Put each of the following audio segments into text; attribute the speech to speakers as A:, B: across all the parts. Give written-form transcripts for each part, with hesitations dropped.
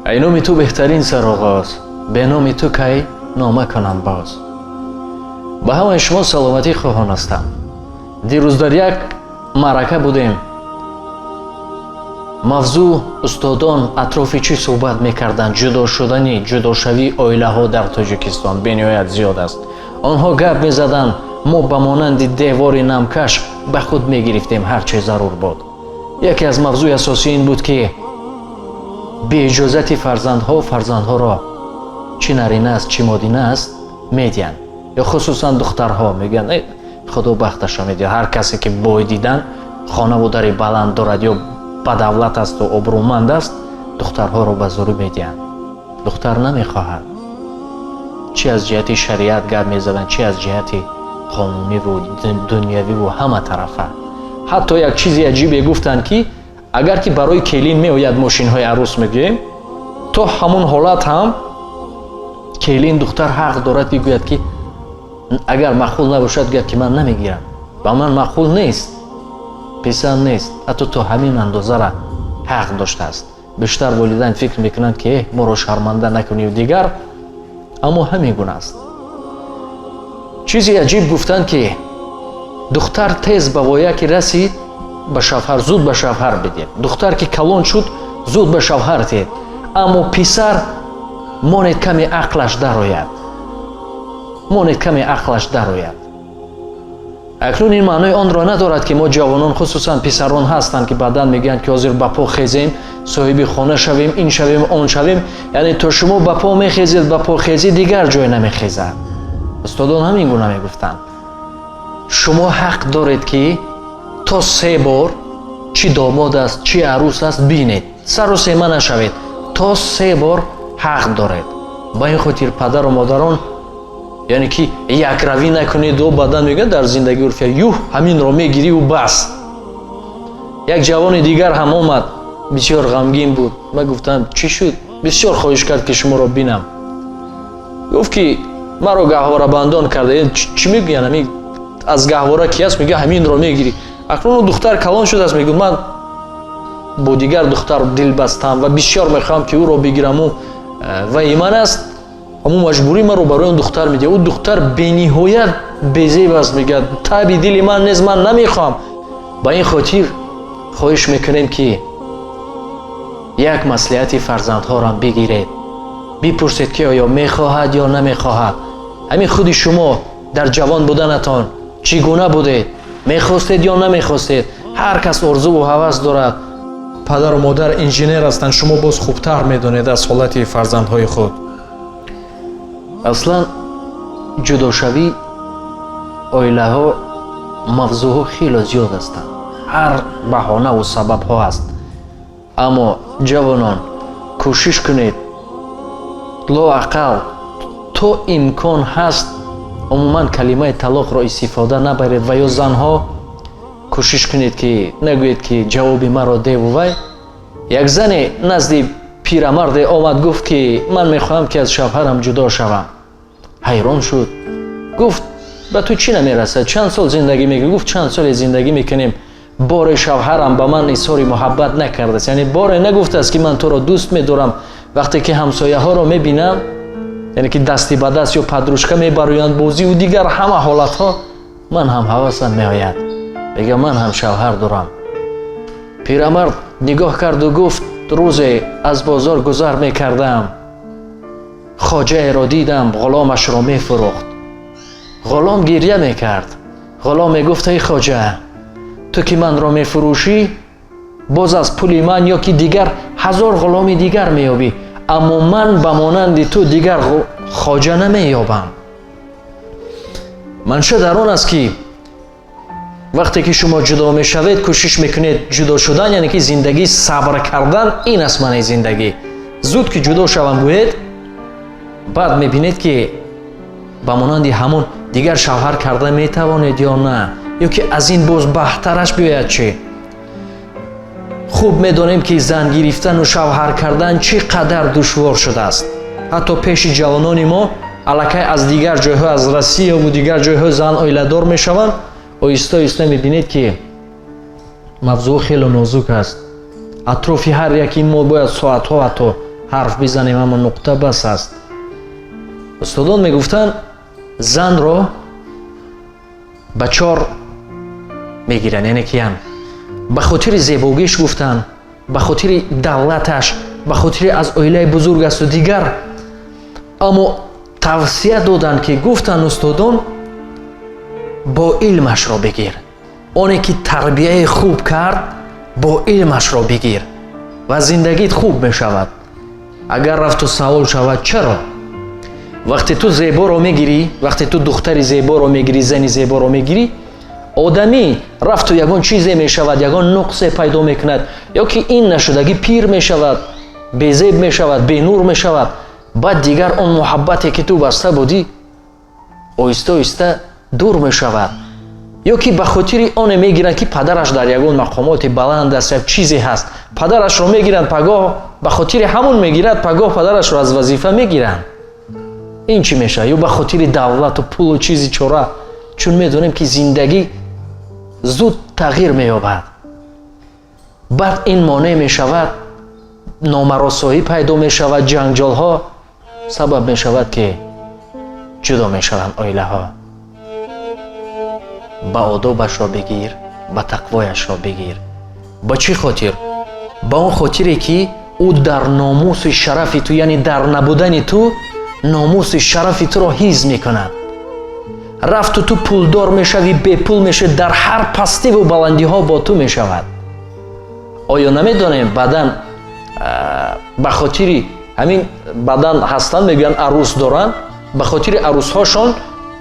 A: Ай номи ту беҳтарин сароғоз, бе номи ту кай нома кунам боз. Ба ҳамаи шумо саломатӣ хоҳон ҳастам. Дирӯз дар як маърака будем. Мавзӯъ, устодон атрофи чӣ суҳбат мекарданд? Ҷудо шудани, ҷудошавии оилаҳо дар Тоҷикистон бениҳоят зиёд аст. Онҳо гап мезаданд, мо ба монанди девори намкаш ба худ мегирифтем ҳар че зарур буд. Яке аз мавзӯи асосӣ ин буд, ки беиҷозати фарзандҳо фарзандҳоро, чӣ нарина аст, чӣ модина аст, медиҳанд ё хусусан духтарҳо мегӯянд: «Худо бахташо медиҳад». Ҳар касе ки бой дидан, хонаву дари баланд дорад ё ба давлат асту обрӯманд аст, духтарҳоро ба зӯрӣ медиҳанд. Духтар намехоҳад. Чӣ аз ҷиҳати шариат гап мезаданд, чӣ аз ҷиҳати қонуниву дунявиву ҳама тарафа. Ҳатто як чизи аҷибе гуфтанд, ки агар ки барои келин меояд, мошинҳои арӯс мегӯем, то ҳамун ҳолат ҳам келин, духтар ҳақ дорад, ки гӯяд, ки агар маъқул набошад, гӯяд, ки ман намегирам, ба ман маъқул нест, писанд нест. Ҳатто то ҳамин андозара ҳақ доштааст. Бештар волидайн фикр мекунанд, ки эҳ, моро шарманда накунию дигар, аммо ҳамин гуна аст. Чизи аҷиб гуфтанд, ки духтар тез ба воя ки расид, ба шавҳар, зуд ба шавҳар бидиҳед. Духтар ки калон шуд, зуд ба шавҳар диҳед, аммо писар монед, каме ақлаш дарояд, монед, каме ақлаш дарояд. Акнун ин маънои онро надорад, ки мо ҷавонон, хусусан писарон ҳастанд, ки баъдан мегӯянд, ки ҳозир ба по хезем, соҳиби хона шавем, ин шавем, он шавем. Яъне то шумо ба по мехезед, ба по хезӣ дигар ҷой намехезад. Устодон ҳамин гуна мегуфтанд: шумо ҳақ доред, ки то се бор, чӣ домод аст, чӣ арӯс аст, бинед, сару сема нашавед, то се бор ҳақ доред. Ба ин хотир, падару модарон, яъне ки якравӣ накунеду баъдан мегӯяд, дар зиндагӣ урфия юҳ, ҳаминро мегириву бас. Як ҷавони дигар ҳам омад, бисёр ғамгин буд. Ман гуфтам: «Чӣ шуд?» Бисёр хоҳиш кард, ки шуморо бинам. Гуфт, ки маро гаҳворабандон карда. Чӣ мегӯянд, ҳамин аз гаҳвора ки аст, мегӯя: «Ҳаминро мегирӣ». Акнун духтар калон шудааст, мегӯ: «Ман бо дигар духтар дил бастам ва бисёр мехоҳам, ки ӯро бигираму вай ман аст, аммо маҷбурӣ маро барои он духтар медиҳад. Ӯ духтар бениҳоят безеб аст», мегӯяд, «таби дили ман нест, ман намехоҳам». Ба ин хотир хоҳиш мекунем, ки як маслиҳати фарзандҳоро бигиред, бипурсед, ки оё мехоҳад ё намехоҳад. Ҳамин худи шумо дар ҷавон буданатон чӣ гуна будед? Мехостед ё намехостед? Ҳар кас орзуву ҳавас дорад.
B: Падару модар инженер ҳастанд, шумо боз хубтар медонед аз ҳолати фарзандҳои худ.
A: Аслан ҷудошавӣ оилаҳо мавзӯъҳо хело зиёд ҳастанд, ҳар баҳонаву сабабҳо ҳаст. Аммо ҷавонон, кӯшиш кунед, лоақал то имкон ҳаст, умуман калимаи талоқро истифода набаред. Ва ё занҳо, кӯшиш кунед, ки нагӯед, ки ҷавоби маро деву вай. Як зане назди пирамарде омад, гуфт, ки ман мехоҳам, ки аз шавҳарам ҷудо шавам. Ҳайрон шуд, гуфт: «Ба ту чӣ намерасад? Чанд сол зиндагӣ мекунӣ?» Гуфт: «Чанд соле зиндагӣ мекунем, боре шавҳарам ба ман изҳори муҳаббат накардааст, яъне боре нагуфтааст, ки ман туро дӯст медорам. Вақте ки ҳамсояҳоро мебинам, яъне ки дасти ба даст ё подружка мебароянд, бозиву дигар ҳама ҳолатҳо, ман ҳам ҳавасам меояд, мегӯям, ман ҳам шавҳар дорам». Пирамард нигоҳ карду гуфт: «Рӯзе аз бозор гузар мекардам, хоҷаеро дидам, ғуломашро мефурӯхт. Ғулом гирья мекард. Ғулом мегуфт: эй хоҷа, ту ки манро мефурӯшӣ, боз аз пули ман ё ки дигар 1000 ғуломи дигар меёбӣ, аммо ман ба монанди ту дигар хоҷа намеёбам». Манша дар он аст, ки вақте ки шумо ҷудо мешавед, кӯшиш мекунед. Ҷудо шудан яъне ки зиндагӣ сабр кардан, ин аст маънаи зиндагӣ. Зуд ки ҷудо шавам гӯед, баъд мебинед, ки ба монанди ҳамон дигар шавҳар карда метавонед ё на, ё ки аз ин боз баҳтараш биёяд чӣ? Хуб медонем, ки зан гирифтану шавҳар кардан чӣ қадар душвор шудааст. Ҳатто пеши ҷавонони мо аллакай аз дигар ҷойҳо, аз Россияву дигар ҷойҳо зан оиладор мешаванд. Оҳиста оҳиста мебинед, ки мавзӯъ хеле нозук аст. Атрофи ҳар яки мо бояд соатҳо ҳатто Ҳарф бизанем, аммо нуқта бас аст. Устодон мегуфтанд, занро ба чор мегиранд, яъне киян ба хотири зебогиш гуфтанд, ба хотири давлаташ, ба хотири аз оилаи бузург асту дигар. Аммо тавсия доданд, ки гуфтанд устодон: бо илмашро бигир, оне ки тарбияи хуб кард, бо илмашро бигир ва зиндагит хуб мешавад. Агар рафту савол шавад, чаро вақте ту зеборо мегирӣ, вақте ту духтари зеборо мегирӣ, зани зеборо мегирӣ, одамӣ рафту ягон чизе мешавад, ягон нуқсе пайдо мекунад, ё ки ин нашудагӣ пир мешавад, безеб мешавад, бенур мешавад, баъд дигар он муҳаббате, ки ту баста будӣ, оҳиста оҳиста дур мешавад. Ё ки ба хотири оне мегиранд, ки падараш дар ягон мақомоти баланд аст, як чизе ҳаст, падарашро мегиранд, пагоҳ ба хотири ҳамон мегирад, пагоҳ падарашро аз вазифа мегиранд. Ин чӣ мешавад? Ё ба хотири давлату пулу чизи чора, чун медонем, ки зиндагӣ зуд тағйир меёбад. Баъд ин монеъ мешавад, номаросоӣ пайдо мешавад, ҷанҷолҳо сабаб мешавад, ки ҷудо мешаванд оилаҳо. Ба одобашро бигир, ба тақвояшро бигир. Ба чӣ хотир? Ба он хотире, ки ӯ дар номуси шарафи ту, яъне дар набудани ту, номуси шарафи туро ҳифз мекунад. Рафту ту пулдор мешавӣ, бепул мешавӣ, дар ҳар пастиву баландиҳо бо ту мешавад. Оё намедонем, баъдан ба хотири ҳамин баъдан ҳастанд, мегӯянд, арӯс доранд, ба хотири арӯсҳошон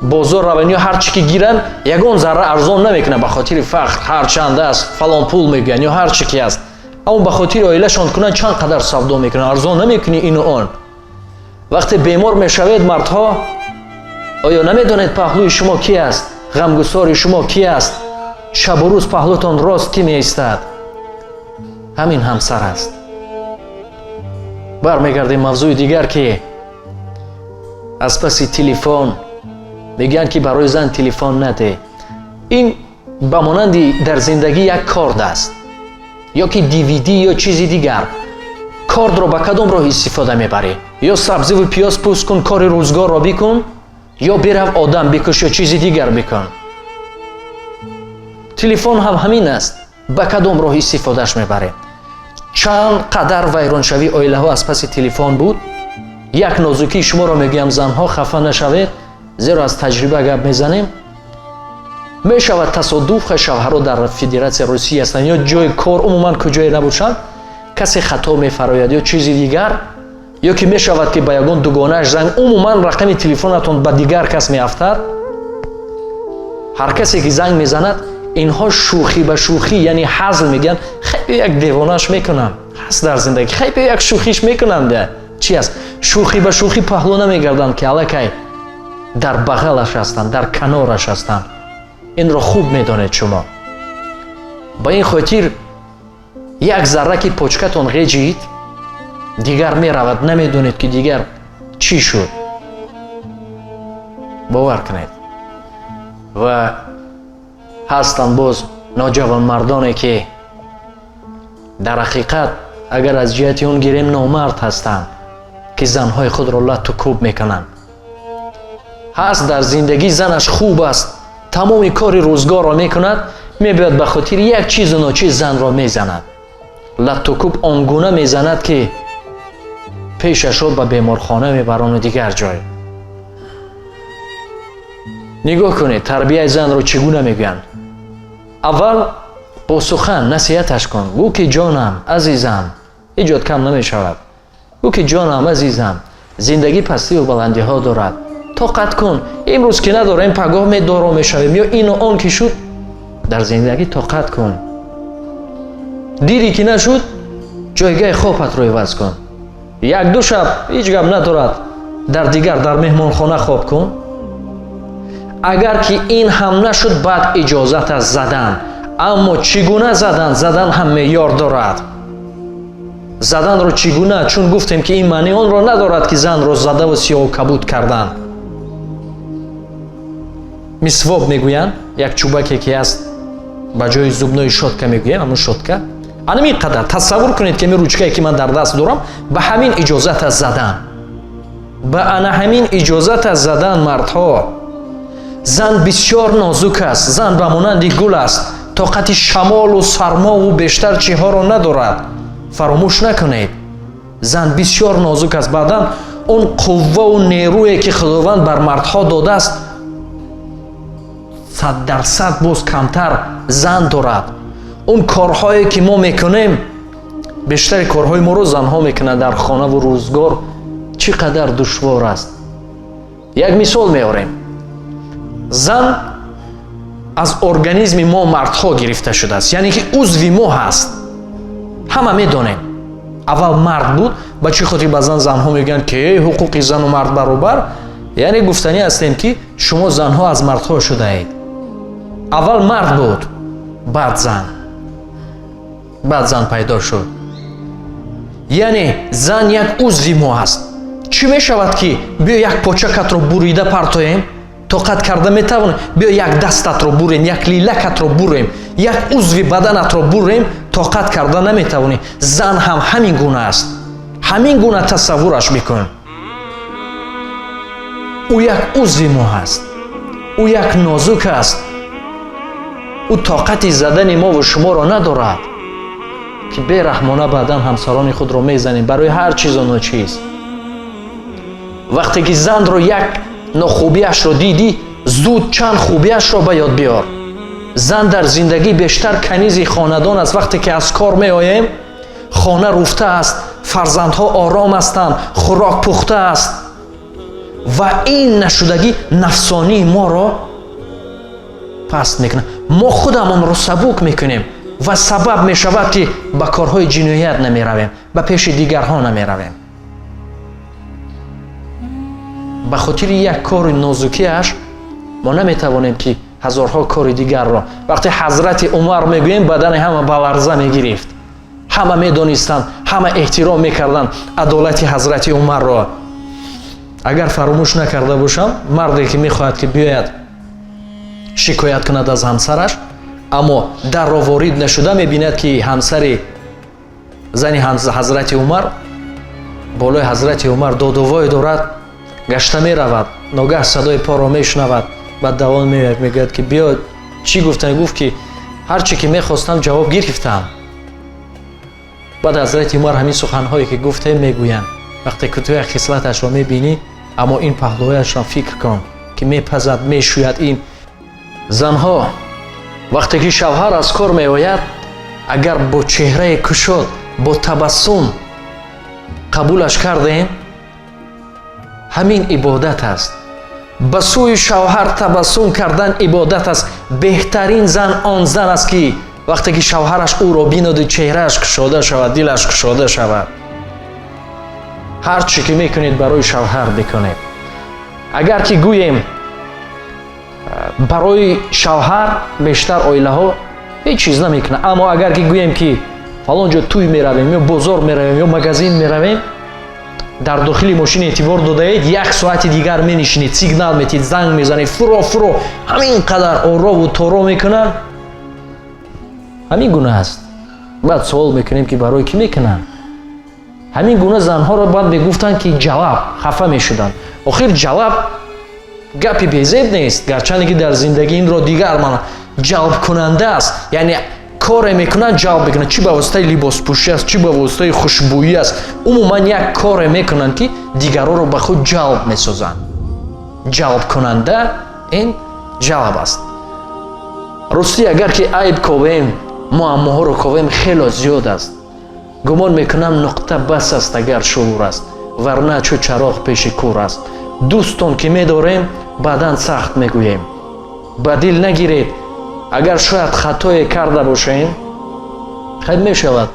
A: бозор раванд ё ҳар чӣ ки гиранд, ягон зарра арзон намекунанд, ба хотири фахр, ҳар чанд аст, фалон пул мегӯянд ё ҳар чӣ ки аст. Аммо ба хотири оилашон кунанд, чанд қадар савдо мекунанд, арзон намекунӣ, ину он. Вақте бемор мешавед, мардҳо, оё намедонед, паҳлӯи шумо ки аст, ғамгусори шумо ки аст, шабу рӯз паҳлӯтон рост кӣ меистад? Ҳамин ҳамсар аст. Бармегардем мавзӯи дигар, ки аз паси телефон мегӯянд, ки барои зан телефон наде. Ин ба монанди дар зиндагӣ як корд аст ё ки DVD ё чизи дигар. Кордро ба кадом роҳ истифода мебарӣ? Ё сабзиву пиёз пӯст кун, кори рӯзгорро бикун, ё бирав одам бикуш ё чизи дигар бикун. Телефон ҳам ҳамин аст, ба кадом роҳ истифодаш мебарем? Чанд қадар вайроншавии оилаҳо аз паси телефон буд. Як нозукии шуморо мегӯям, занҳо, хафа нашавед, зеро аз таҷриба гап мезанем. Мешавад тасодуф, шавҳаро дар Федератсияи Русия ҳастанд ё ҷои кор, умуман куҷое набошанд, касе хато мефарояд ё чизи дигар, ё ки мешавад, ки ба ягон дугонааш занг, умуман рақами телефонатон ба дигар кас меафтад. Ҳар касе ки занг мезанад, инҳо шӯхӣ ба шӯхӣ, яъне ҳазл мегӯянд: хай, як девонааш мекунам, ҳаст дар зиндагӣ, хай, як шӯхиш мекунам, да чи аст. Шӯхӣ ба шӯхӣ паҳлӯ намегарданд, ки аллакай дар бағалаш ҳастанд, дар канораш ҳастанд. Инро хуб медонед шумо. Ба ин хотир як зарра ки почкатон ғеҷид, дигар меравад, намедонед, ки дигар чӣ шуд. Бовар кунед. Ва ҳастанд боз ноҷавонмардоне, ки дар ҳақиқат, агар аз ҷиҳати он гирем, номард ҳастанд, ки занҳои худро латту кӯб мекунанд. Ҳаст дар зиндагӣ занаш хуб аст, тамоми кори рӯзгорро мекунад, мебиёд, ба хотири як чизу ночиз занро мезанад, латту кӯб он гуна мезанад, ки пешашро ба беморхона мебарону дигар ҷой. Нигоҳ кунед, тарбияи занро чӣ гуна мегӯянд. Аввал бо сухан насиҳаташ кун, гӯ ки: «Ҷонам, азизам, ҳеҷ кам намешавад». Гӯ ки: «Ҷонам, азизам, зиндагӣ пастиву баландиҳо дорад, тоқат кун. Имрӯз ки надорем, пагоҳ медоро мешавем ё ину он ки шуд дар зиндагӣ, тоқат кун». Дидӣ, ки нашуд, ҷойгаҳи хобатро иваз кун. Як-ду шаб ҳеҷ гап надорад, дар дигар, дар меҳмонхона хоб кун. Агар ки ин ҳам нашуд, баъд иҷозат аст задан. Аммо чӣ гуна задан? Задан ҳам меъёр дорад. Заданро чӣ гуна? Чун гуфтем, ки ин маънии онро надорад, ки занро задаву сиёҳу кабуд кардан. Мисвоб мегӯянд, як чӯбаке ки аст, ба ҷои зубной щётка мегӯям, ҳамун щётка.
B: Анамин қадар тасаввур кунед, ки ҳамин ручкае, ки ман дар даст дорам, ба ҳамин иҷозат аст задан, ба ана ҳамин иҷозат аст задан. Мардҳо, зан бисёр нозук аст, зан ба монанди гул аст, тоқати шамолу сармову бештар чиҳоро надорад. Фаромӯш накунед, зан бисёр нозук аст. Баъдан он қувваву нерӯе, ки Худованд бар мардҳо додааст, 100% боз камтар зан дорад. Он корҳое, ки мо мекунем, бештари корҳои моро занҳо мекунанд дар хонаву рӯзгор. Чӣ қадар душвор аст. Як мисол меорем: зан аз организми мо, мардҳо, гирифта шудааст, яъне ки узви мо ҳаст. Ҳама медонем, аввал мард буд. Ба чӣ хотир баъзан занҳо мегӯянд, ки ҳуқуқи зану мард баробар? Яъне гуфтанӣ ҳастем, ки шумо занҳо аз мардҳо шудаед. Аввал мард буд, баъд зан, баъд зан пайдо шуд. Яъне зан як узви мо ҳаст. Чӣ мешавад, ки биё як почакатро бурида партоем, тоқат карда метавонем? Биё як дастатро бурем, як лилакатро бурем, як узви баданатро бурем, тоқат карда наметавонӣ. Зан ҳам ҳамин гуна аст, ҳамин гуна тасаввураш бикун. Ӯ як узви мо ҳаст, ӯ як нозук аст, ӯ тоқати задани мову шуморо надорад, ки бераҳмона баъдан ҳамсарони худро мезанем барои ҳар чизу ночиз. Вақте ки занро як нохубиашро дидӣ, зуд чанд хубиашро ба ёд биёр. Зан дар зиндагӣ бештар канизи хонадон аст. Вақте ки аз кор меоем, хона руфта аст, фарзандҳо ором ҳастанд, хӯрок пухта аст. Ва ин нашудагӣ нафсонии моро паст мекунад, мо худамонро сабук мекунем ва сабаб мешавад, ки ба корҳои ҷиноят намеравем, ба пеши дигарҳо намеравем. Ба хотири як кори нозукиаш мо наметавонем, ки ҳазорҳо кори дигарро. Вақте Ҳазрати Умар мегӯем, бадани ҳама ба ларза мегирифт, ҳама медонистанд, ҳама эҳтиром мекарданд адолати Ҳазрати Умарро. Агар фаромӯш накарда бошам, марде, ки мехоҳад, ки биёяд шикоят кунад аз ҳамсараш, аммо дарро ворид нашуда мебинад, ки ҳамсари зани Ҳазрати Умар болои Ҳазрати Умар додувой дорад, гашта меравад, ногаҳ садои поро мешунавад, баъд давон меояд, мегӯяд, ки биё, чӣ гуфтан? Гуфт, ки ҳар чӣ ки мехостам, ҷавоб гирифтам. Баъд Ҳазрати Умар ҳамин суханҳое, ки гуфтем, мегӯянд: вақте ки ту як хислаташро мебинӣ, аммо ин паҳлӯяшро фикр кун, ки мепазад, мешӯяд. Ин занҳо, вақте ки шавҳар аз кор меояд, агар бо чеҳраи кушод, бо табассум қабулаш кардем, ҳамин ибодат аст. Ба сӯи шавҳар табассум кардан ибодат аст. Беҳтарин зан он зан аст, ки вақте ки шавҳараш ӯро бинаду чеҳрааш кушода шавад, дилаш кушода шавад. Ҳар чӣ ки мекунед, барои шавҳар бикунед. Агар ки гӯем барои шавҳар, бештар оилаҳо ҳеҷ чиз намекунад. Аммо агар ки гӯем, ки фалон ҷо тӯй меравем, ё бозор меравем, ё магазин меравем, дар дохили мошин эътибор додаед, як соати дигар менишинед, сигнал метиҳед, занг мезанед, фуро, фуро, ҳамин қадар орову торо мекунанд. Ҳамин гуна аст. Баъд суол мекунем, ки барои кӣ мекунанд ҳамин гуна занҳоро? Баъд мегуфтанд, ки ҷалаб, хафа мешуданд. Охир ҷалаб гапи безеб нест, гарчанде ки дар зиндагӣ инро дигар маъно ҷалбкунанда аст. Яъне коре мекунанд, ҷалб мекунанд, чӣ ба воситаи либоспӯшӣ аст, чӣ ба воситаи хушбӯӣ аст, умуман як коре мекунанд, ки дигарҳоро ба худ ҷалб месозанд. Ҷалбкунанда ин ҷалб аст. Ростӣ, агар ки айб ковем, муаммоҳоро ковем, хело зиёд аст. Гумон мекунам, нуқта бас аст, агар шуур аст, варна чӯ чароғ пеши кур аст. Дӯстон, ки медорем, баъдан сахт мегӯем, ба дил нагиред. Агар шояд хатое карда бошем, хайр мешавад,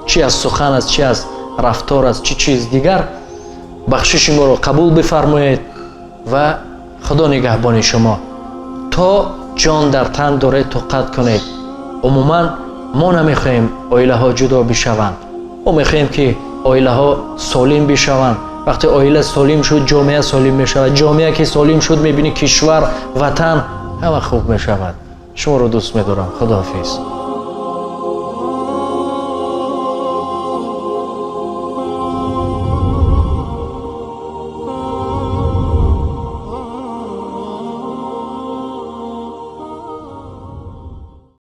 B: чӣ аз сухан аст, чӣ аз рафтор аст, чӣ чиз дигар, бахшиши моро қабул бифармоед ва Худо нигаҳбони шумо. То ҷон дар тан доред, тоқат кунед. Умуман мо намехоҳем оилаҳо ҷудо бишаванд, мо мехоҳем, ки оилаҳо солим бишаванд. Вақте оила солим шуд, ҷомеа солим мешавад. Ҷомеа ки солим шуд, мебинӣ, кишвар, ватан, ҳама хуб мешавад. Шуморо дӯст медорам. Худоҳофиз.